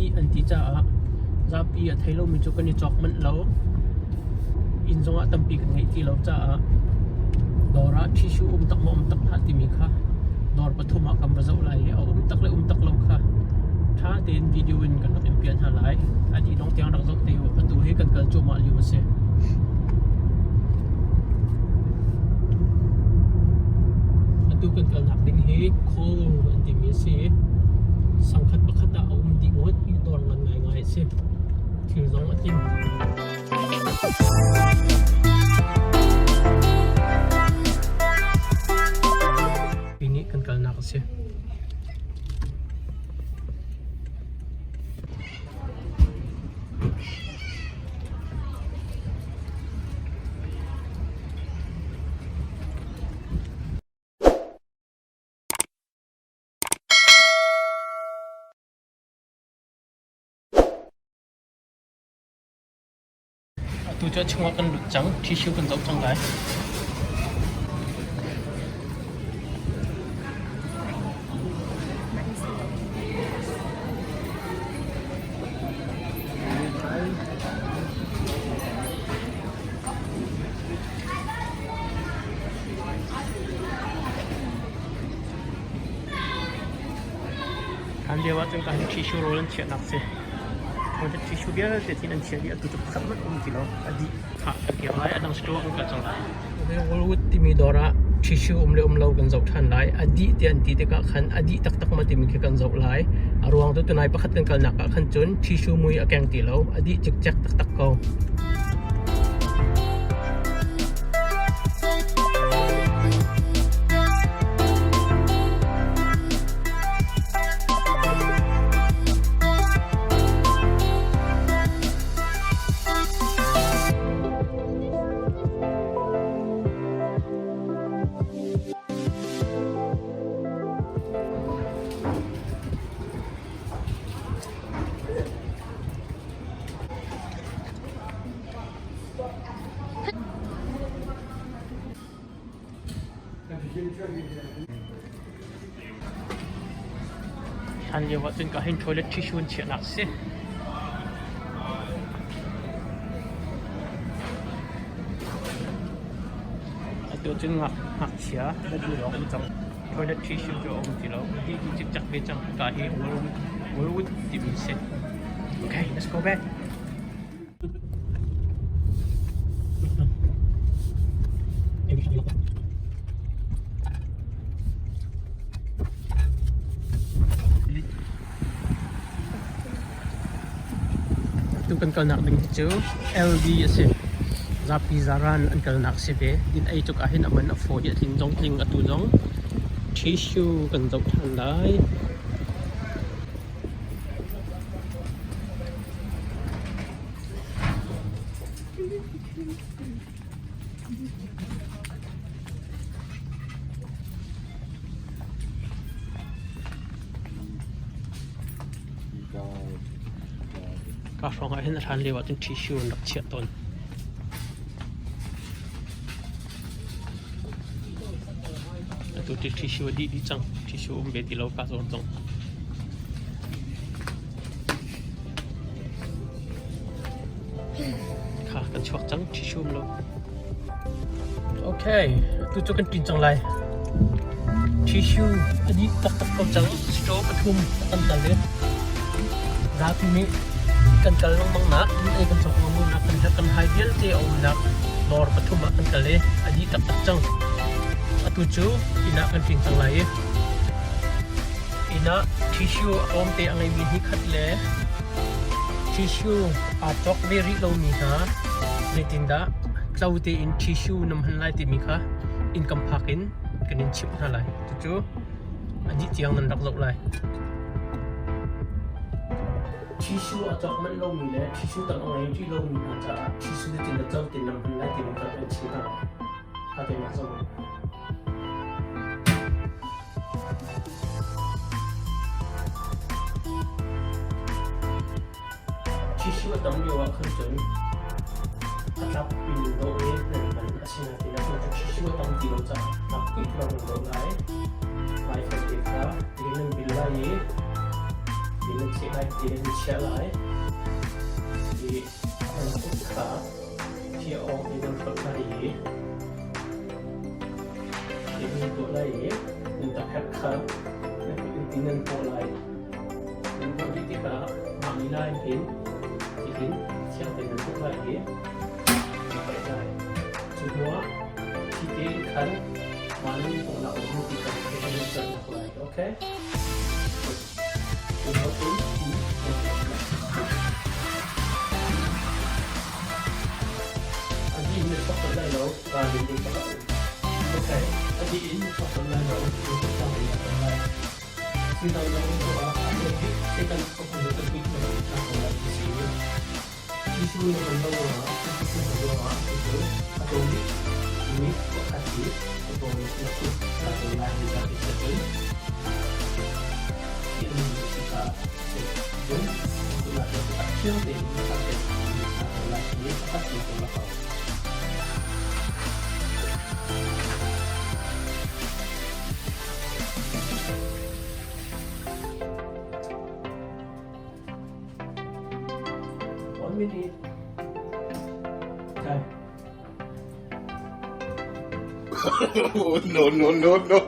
dih an ti caah zapi a thei lomi cu kan i cawk manh lo. Inn zongah tampi kan ngeih ti lo caah dawr ah tissue um tak maw um tak hlah timi kha dawr pathum ah kan va zoh lai i a um tak le um tak lo kha ṭha tein video in kan rak in piah hna lai. A dih dong tiang rak zoh te u. Atu hi kan kal cuahmah lio a si. Atu kan kalnak ding hi Khawl an timi a si. Sangkhat pakhat ah a um dih ngawt i dawr ngan ngaingai a si. Thil zong a tling. Hi nih kan kalnak a si. Atu cu a chungah kan lut cang. Tissue kan zoh cang lai. Hlan lio ahcun ka hin tissue rawl an chiahnak si. Thawngtha tissue vialte thin an chiah dih. Atu cu pakhat hmanh um ti lo. A dih. Khah kan kir lai. A dang store an kal cang lai. Woolworth timi dawr ah tissue um le um lo kan zoh ṭhan lai. A dih tiah an ti tikah khan a dih taktak ma timi khi kan zoh lai. A ruang cu tunai pakhat kan kalnak ah khan cun tissue mui a keng ti lo. A dih cikcek taktak ko. Hlan lio ahcun ka hin toilet tissue an chiahnak a si. Atu cun ngakchia na duh lawng um cang. Toilet tissue cu a um ti lo. Dih dih cikcek ve cang. Ka hi Woolworth timi a si. Okay, let's go back. Tu kan kalnak ding hi cu LD a si. Zapi zaran an kalnak si ve. Din ei tuk ahhin a man a fawi i a tling zong tling atu zong tissue kan zoh ṭhan lai. Ka hrawng ah hin a hlan lio ah cun tissue an rak chiah tawn. Atu ti tissue a dih dih cang. Tissue um ve ti lo ka zawn cang. Kha kan chuak cang tissue um lo. Okay, tu cu kan ṭin cang lai. Tissue a dih taktak ko cang. Straw pathum kan kal i zapi nih kan kal lengmang nak, ei kan cawk lengmang nak, kan herh kan hai vialte a umnak dawr pathum ah kan kal i a dih taktak cang. Atu cu inn ah kan ṭin cang lai i inn ah tissue a tlawmte a ngeimi hi khat le tissue aa cawk ve rih lomi hna zeitindah tlo tein tissue na hman lai timi kha inn kam phak in kan in chimh hna lai. Cucu a dih tiang nan rak zoh lai. Tissue a cawk manh lomi le tissue tam a ngei rih lomi hna caah tissue zeitindah tlo tein na hman lai timi kha kan chim hna lai. Tha tein rak zoh u. Tissue a tam lio ah khan cun a tlap pin in dawh i nan hman. Asinain atu cu tissue a tam ti lo caah tlap kuih lawng in dawh lai. Lai falte kha rian nan bil lai i. Ti nan chiah lai, ti nan chiah lai. I nan kut kha thiah awk in nan hrolh lai i ti nan tuah lai i nan takherh kha nan kut in ti nan hnawh lai. Nan hnawh dih tikah mah lila in hin tihin thiang tein nan tuah lai i nan paih lai. Cu hnuah thi tein khan mah nan hnawhnak um ti kha nan sernak lai. Okay? A dih in na chuak colh lai lo, ralrin ding pakhat a um. Okay, a dih in na chuak colh lai lo, lungthin in a um lai. Thildang na um tuah ah a bik Satan a hun kan pui hna lo ko lai ti si. Jesuh na hman lo ruangah, Jesuh na hman ruangah cucu a tlawm bik mi pakhat hi a tlawm na kut a tlawm lai ti dah ti cun ti a nungmi a si caah a si. Cun tunah cun a thiang tein a pek mi a tlawm lai ti pakhat cu tlawm a hau. One minute. Okay. Oh, no, no, no, no.